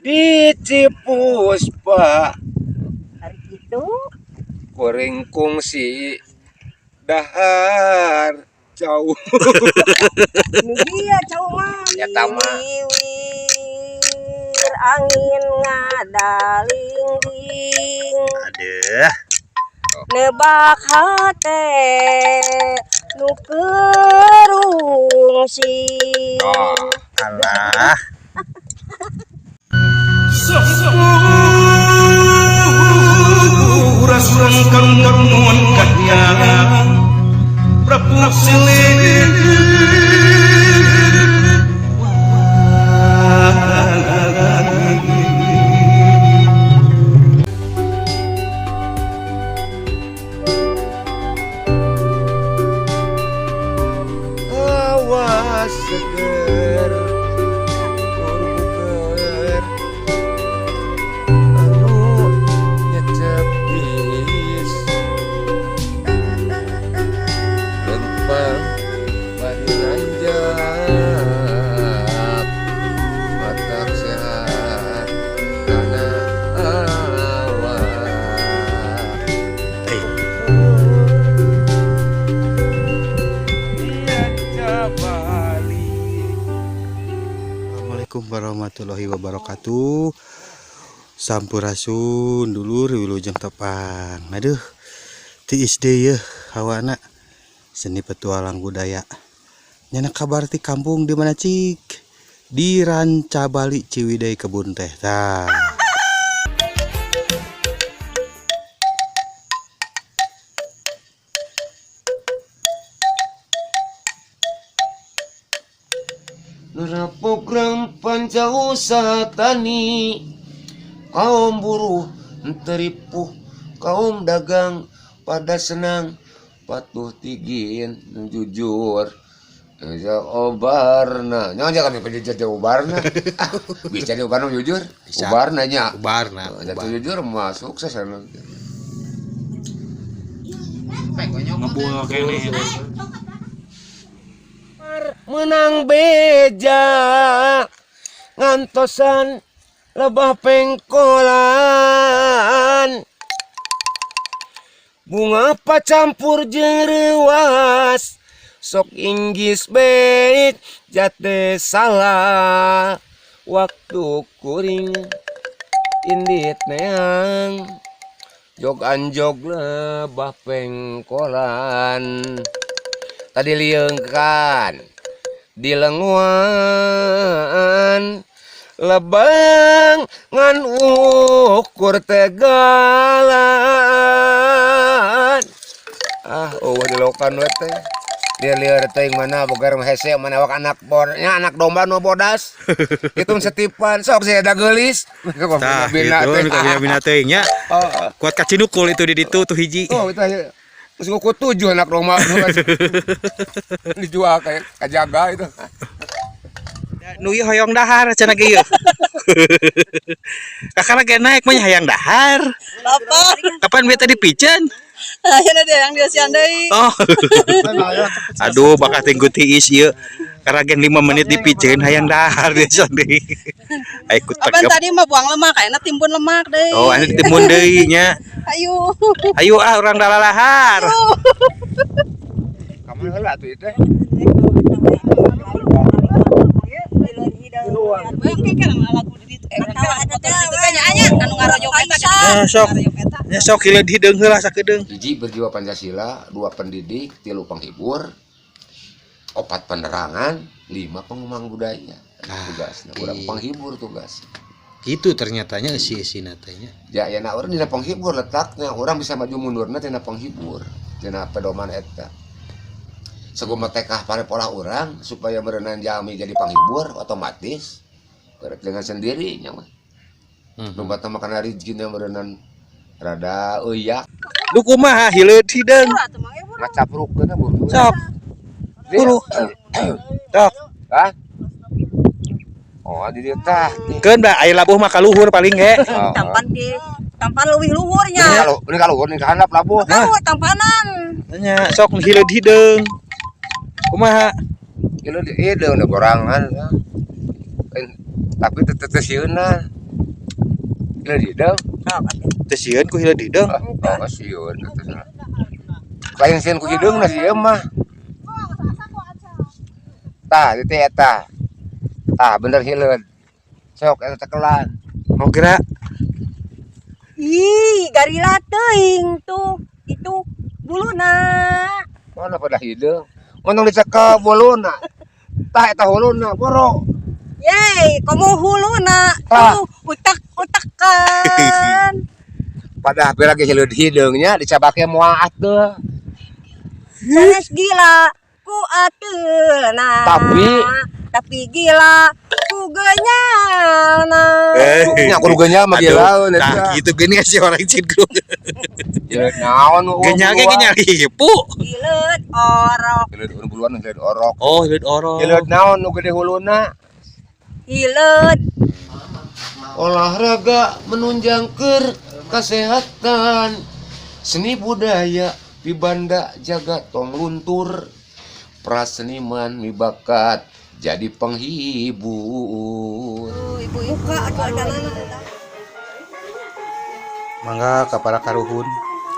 Di Cipuspa Hari itu kuring kungsi dahar jauh. Ini dia cau mah. Eta mah. Wiwir angin ngadalingging. Aduh. Nebak hate nu kerungsing. Oh. Alah. Sampurasun kanuhun kahyangan Prabu Silih. Awas seger buker anu nyecepis lempang bari nanjak matak sehat kana awak. Eh, Bali. Assalamualaikum warahmatullahi wabarakatuh. Sampurasun dulur, wilujeng tepang. Aduh, tiis deui yeuh hawana. Seni petualang budaya. Nyana kabar ti kampung di mana cik? Di Rancabali Ciwidey Kebun Teh. Tah. Nara program panca usaha tani, kaum buruh teripuh, kaum dagang pada senang, patuh tigin jujur. Bisa obarna, nyawa kami penjujur jauh obarna. Ah, bisa di obarna jujur, Bisa. obarna nya. Ubarna. Jatuh jujur mah sukses anu. Ngebul kene. Menang beja ngantosan lebah pengkolan, bunga pacampur jeung reuas, sok inggis beit jate salah waktu kuring indit neang jog anjog lebah pengkolan tadi liengkan di lenguan lebang ngan ukur tegalan. Ah, oh dilokan we teh lieur-lieur teuing mana bogar hese mana wak anak bornya anak domba nu bodas hitung setipan sok saya da geulis. Tah, Bina gitu teh. nu kabina teuing nya. Oh, Kuat kacinukul itu di ditu tuh hiji. oh itu aja. Terus ngukur 7 anak domba dijual kayak kajaga itu. Nu ieu hoyong dahar cenah ge ieu. Kakak ge naik mah hayang dahar. Lapar. Kapan beta dipiceun? Akhirnya dia yang dia sian deui. Oh. Aduh, bakal tengku tiis ieu. Karagen 5 menit dipiceun hayang dahar dia deui. Ai ku Apan tegep. tadi mah buang lemak, kayaknya timbun lemak deui. Oh, anu ditimbun deui nya. Ayo. Ayo ah urang dalalahar. Kamu heula atuh itu. Nah, sok. Nya sok hileud hideung heula sakedeung. Hiji berjiwa Pancasila, 2 pendidik, 3 penghibur, 4 penerangan, 5 pengembang budaya. Tugasna urang penghibur tugas. Gitu ternyatanya isi-isina teh nya. Ya ya nah urang dina penghibur letaknya, urang bisa maju mundurna tina penghibur, tina pedoman eta. Saguma tekah pare pola urang supaya meureunan jalmi jadi penghibur otomatis berat dengan sendirinya mah. Lumpat mah kana rezekina meureunan rada euyak. Lu kumaha hileud hideung? Ngacaprukeun buru. Sok. Buru. Sok. Hah? Oh, di dieu tah. Keun da aya labuh mah ka luhur paling ge. Oh, Tampan di tampan leuwih luhurnya. Ini kalau ini ka handap labuh. Kan tampanan. Nya sok hileud hideung. Kumaha? Hileud hideung da gorangan. Tapi teu teu sieunna. Hileud hideung. Sok atuh. Teu sieun ku hileud hideung. Oh, sieun atuh. Lain sieun ku hideung na sieun mah. Tah, itu eta. Tah, bener hileud. Sok eta cekelan. Mau gerak. Ih, garila teuing tuh. Itu buluna. Mana pada hideung. Untung dicekel buluna. Tah eta huluna, boro. Yeay, komo huluna. Tah. Tuh, utak-utakan. Pada hampir lagi hileud hideungnya dicabake moal atuh. Sanes gila ku ateulna. Tapi gila ku genyalna. Nya kudu genyal mah gila Nah, gitu gini sih orang cidrung. Hileud naon nu Genyal ge genyal hipu. Hileud orok, Hileud buluan hileud orok. Oh, hileud orok. Hileud naon nu gede huluna? Hileud Olahraga menunjang ke kesehatan, seni budaya pibanda jaga tong luntur, praseniman mibakat jadi penghibur. ibu buka atuh acanana. Mangga ka para karuhun,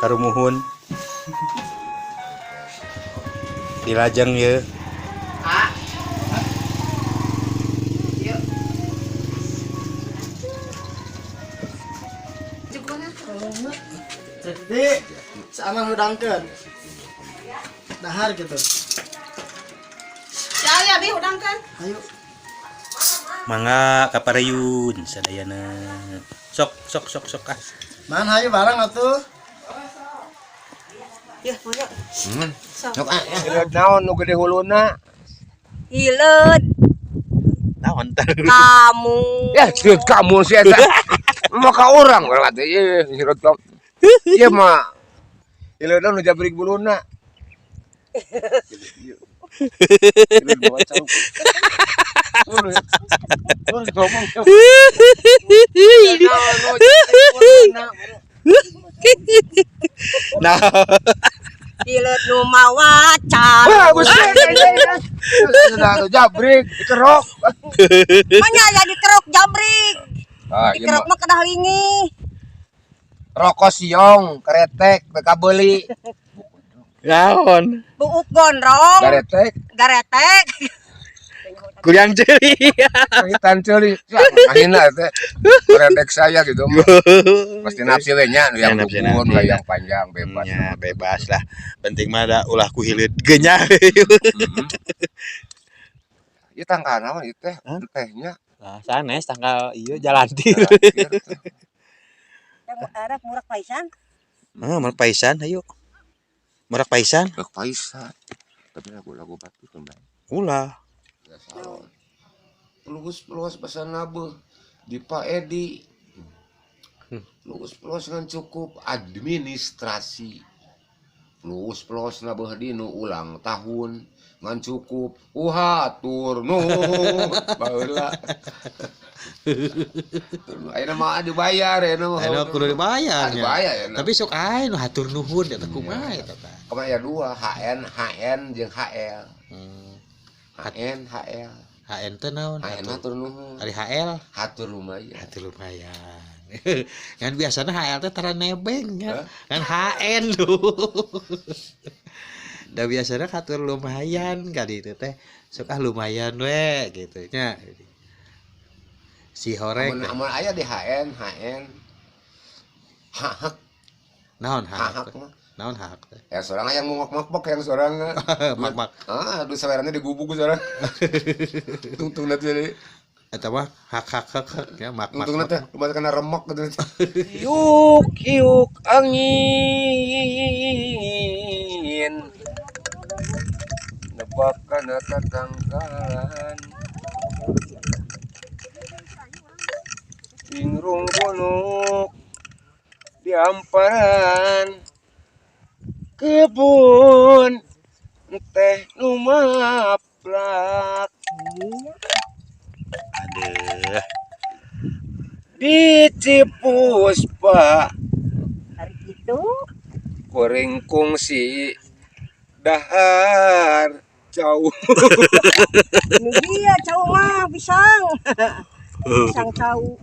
karumuhun. Dilajeng ye. Jadi sama hudangkeun. Dahar gitu. Saya bi hudangkeun. Ayo. Mangga ka parayun sadayana. Sok sok sok sok ah. Man hayu bareng atuh. Ya, mangga. Sok ah, hileud naon nu gede huluna? Hileud Naon tah? kamu. Ya, hileud kamu sih eta. Mau ka urang urang atuh ieu hileud kamu. Ieu mah hileud nu jabrik buluna. Hileud bawa cau. Terus ngomong. Naon nu jabrik buluna. Nah, Hileud nu mawa Wah, cau. buset. Sudah jabrik, dikerok. Manya ya dikerok jabrik. Ah, ieu Dikerok mah mah kedah lingi. rokok siong, keretek, teu kabeuli. naon? Buuk gondrong, Garetek, garetek. Kuliang ceuli. hitan ceuli. Mahina teh. Keretek saya gitu mah. Pasti nafsi we nya nu yang Ya, nafsi, dukun, nafsi. lah yang panjang bebas. Ya, bebas lah. Penting mah da ulah ku hileud genyal. Ieu tangkal naon ieu teh? Tehnya. Lah sanes tanggal ieu jalantir. Arek murah paisan. Ah, murag paisan ayo. Murag paisan? Rek paisan. Tapi lagu-lagu batu tuh, Mbak. Ulah. Pelus-pelus pesan nabuh di Pak Edi. Pelus-pelus ngan cukup administrasi. Pelus-pelus nabuh dinu ulang tahun ngan cukup uhatur nuhun baheula. Ayeuna mah dibayar ayeuna mah. Ayeuna kudu dibayar nya. Dibayar ayeuna. Tapi sok aya nu hatur nuhun eta kumaha eta tah. Kemarin aya dua HN HN jeung HL. HN HL. HN teh naon? HN hatur nuhun. Ari HL Hatur lumayan. hatur lumayan. Kan biasanya HL teh tara nebeng nya. Kan HN lu. Da biasanya hatur lumayan kali itu teh. Sok ah lumayan we gitu nya. Si horeng Amun amun aya di HN HN. Hak naon hak hak mah. Naon hak teh? Ya seorang yang mongok-mokok yang seorang. Mak-mak. Ah, aduh sawerannya digubuk seorang. Tungtung nanti jadi. Eta mah hak hak hak hak ya mak mak. Tungtung nanti lumayan kena remok gitu. Yuk yuk angin. Nebak kana tatangkalan. Bingrung gunung di amparan kebun teh nu maplak. Aduh. Di Cipuspa Hari itu kuring kungsi dahar jauh. Nu dia cau mah pisang. Pisang cau.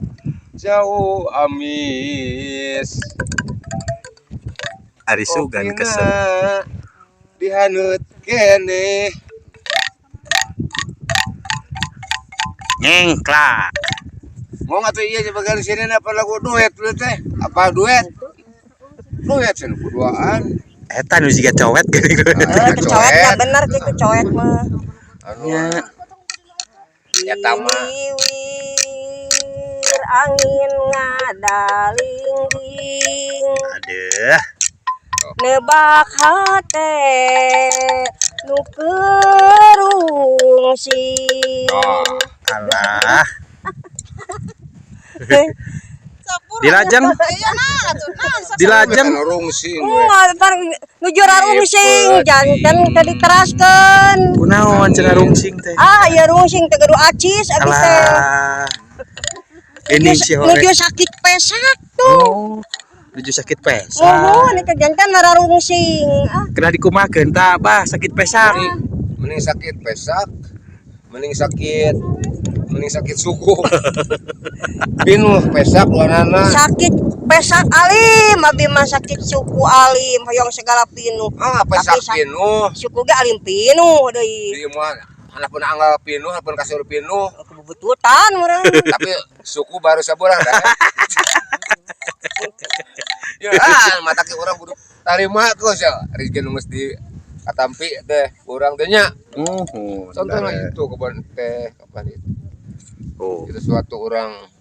Jauh amis. Ari sugan Kopina kesel. Dihanut kene. Nyengklak. Mau nggak tuh iya sebagian sini apa lagu duet dulu teh? Apa duet? Duet sih duaan. Eta nu siga cowet geuning. Ah, Coet ya bener gitu coet mah. Anu, ya tama. Wiwir angin ngadalingging Aduh. nebak hate nu kerungsing. Oh, Alah. Dilajeng. Iya nah atuh nah sok. Dilajeng. Rungsing we. Ntar nuju rarungsing janten teu diteraskeun. Kunaon cenah rungsing teh? Ah, ieu rungsing teh gaduh acis abi teh. Alah. Geuning si hore. Nuju sakit pesak tuh. Oh, nuju sakit pesak. Muhun itu janten rarungsing. Ah, Kena dikumakeun tah, Bah, sakit pesak. Mending sakit pesak, mending sakit suku. Pinuh pesak luanana. Sakit pesak alim, abi mah sakit suku alim, hoyong segala pinuh. Ah, pesak Tapi pinuh. Suku ge alim pinuh deui. Di mah anak pun anggal pinuh, anak pun kasur pinuh. Kebetulan meureun. Tapi suku baru sabulan dah. Ya, ah, mata ke orang kudu tarima ku sia. Rezeki nu geus di katampi teh urang teh nya. Contohnya itu kebun teh kapan itu. Oh. Itu suatu orang.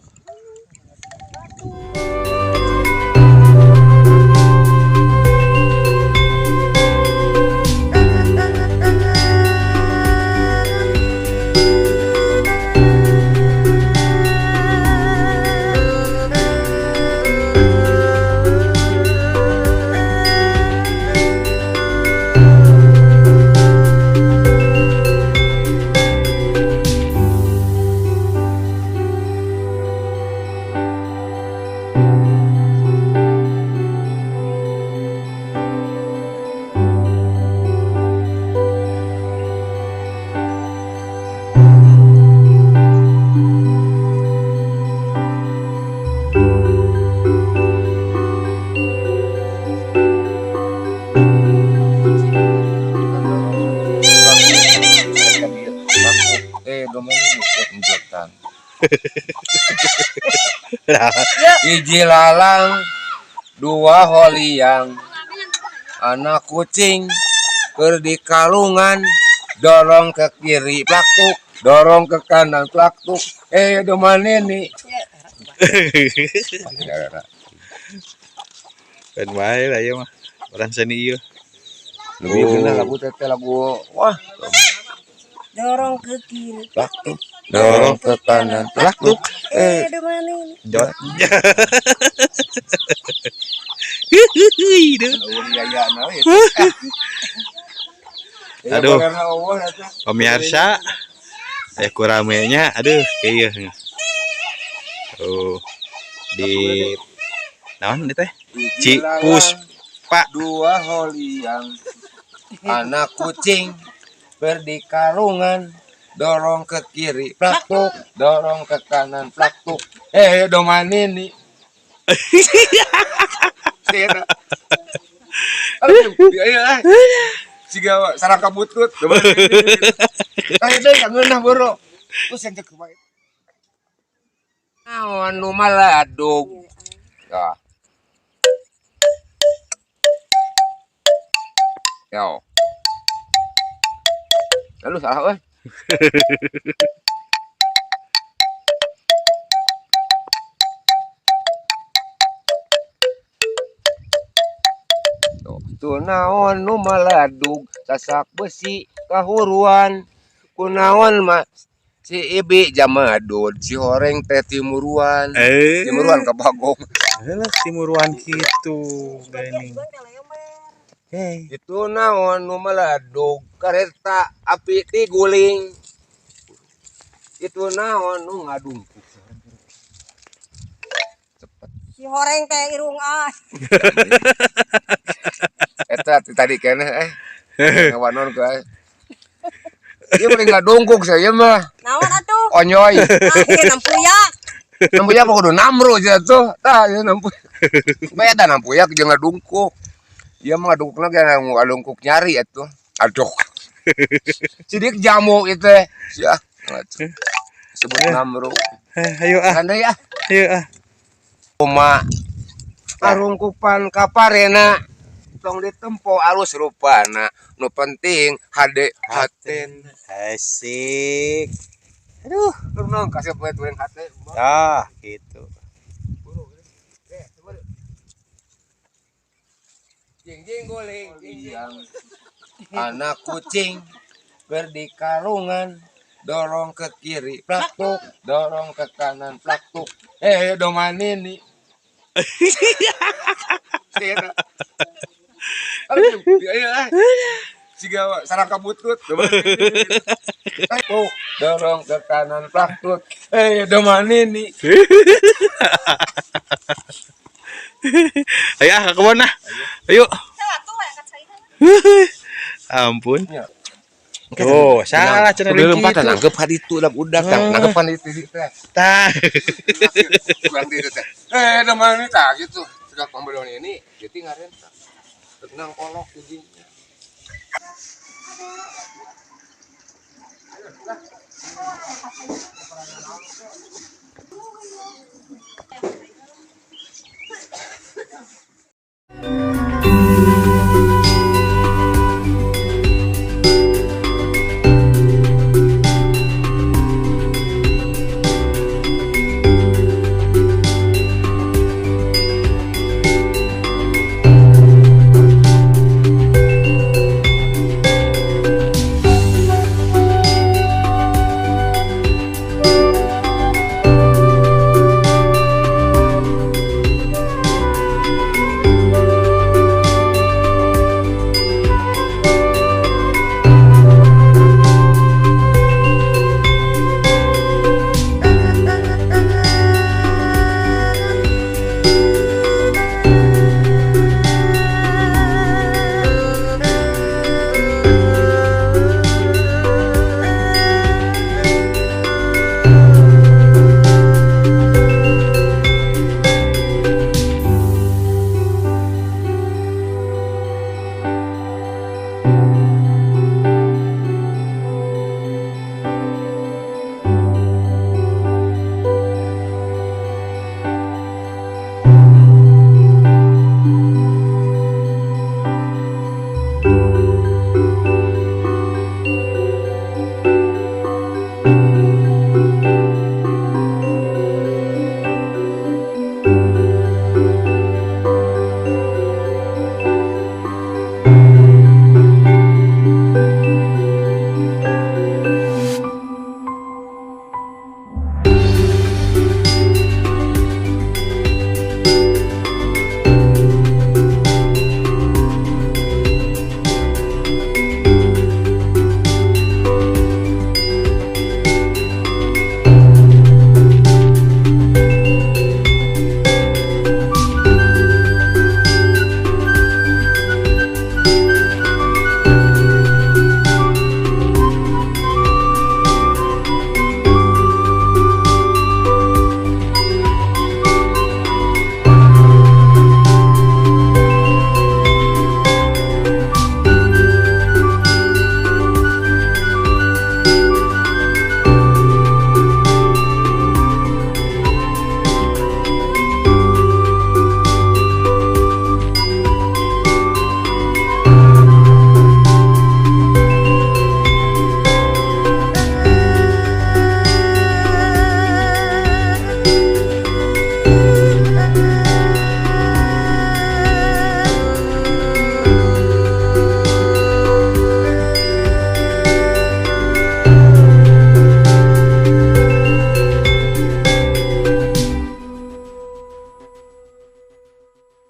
Domain buset. Hiji lalang, dua holiang, anak kucing keur di kalungan, dorong ke kiri plaktuk, dorong ke kanan plaktuk, eh domaneni. Kan wae lah ieu mah. Orang seni ieu. Lebih bener lagu teh lagu wah. Dorong ke kiri. Plaktuk, dorong ke kanan plaktuk, Eh, eh domaneni. Jot. Hihihi, duh. Aduh. Pemirsa, aya kuramenya, aduh, kieu. Oh. Di naon ieu teh? Cipuspa. Dua holiang, anak kucing berdikalungan, dorong ke kiri plaktuk, dorong ke kanan plaktuk, eh domanini. Aduh, siga sarang kabutut domanini. Ayo deh, ngeunah boro. Terus yang cek kumaha? Naon nu maladug. Ya. Yo. Lalu salah euy. Tuh, tuh naon nu maladug sasak besi kahuruan. Kunaon mah si Ibi jamadud, si horeng teh timuruan. Eh. Timuruan ka Bagong. Alah timuruan kitu geuning. Hey. Itu naon nu maladug kereta api tiguling. Itu naon nu ngadungkuk. Cepet. Si horeng teh irung ah. Eta tadi keneh eh. Ngawanon ke. Ieu paling ngadungkuk saya mah. Naon atuh? Onyoy. Ah, ieu nampuyak. Nampuyak mah kudu namru aja tuh. Tah ieu nampuyak. Beda nampuyak jeung ngadungkuk. Ieu mah ngadungkukna ge ngadungkuk nyari atuh. Aduh. Sidik jamu ieu teh. Sia. Sebut namru. Ayo ah, Kan deui ah. ayo ah. Uma arungkupan kaparena tong ditempo alus rupana nu penting hade haten. Asik. Aduh, lu kasih poe tueng hate. Ah, gitu. Jing jing guling, jing. Anak kucing berdikalungan, dorong ke kiri, plaktuk, dorong ke kanan, plaktuk. Eh, domanini. Aduh, iya, siga sarang kabutut, domanini. Plaktuk, dorong ke kanan, plaktuk. Eh, domanini. Ayo ah, ke kebun ah. Ayo. Ampun. Tuh, salah cenah Kudu lempatan gitu. nanggep haditu udah udah tang nanggepan itu teh. Tah. Kurang di teh. Eh, domanini tah gitu. Sudah pembelian ini jadi ngaren. Tenang kolok jadinya.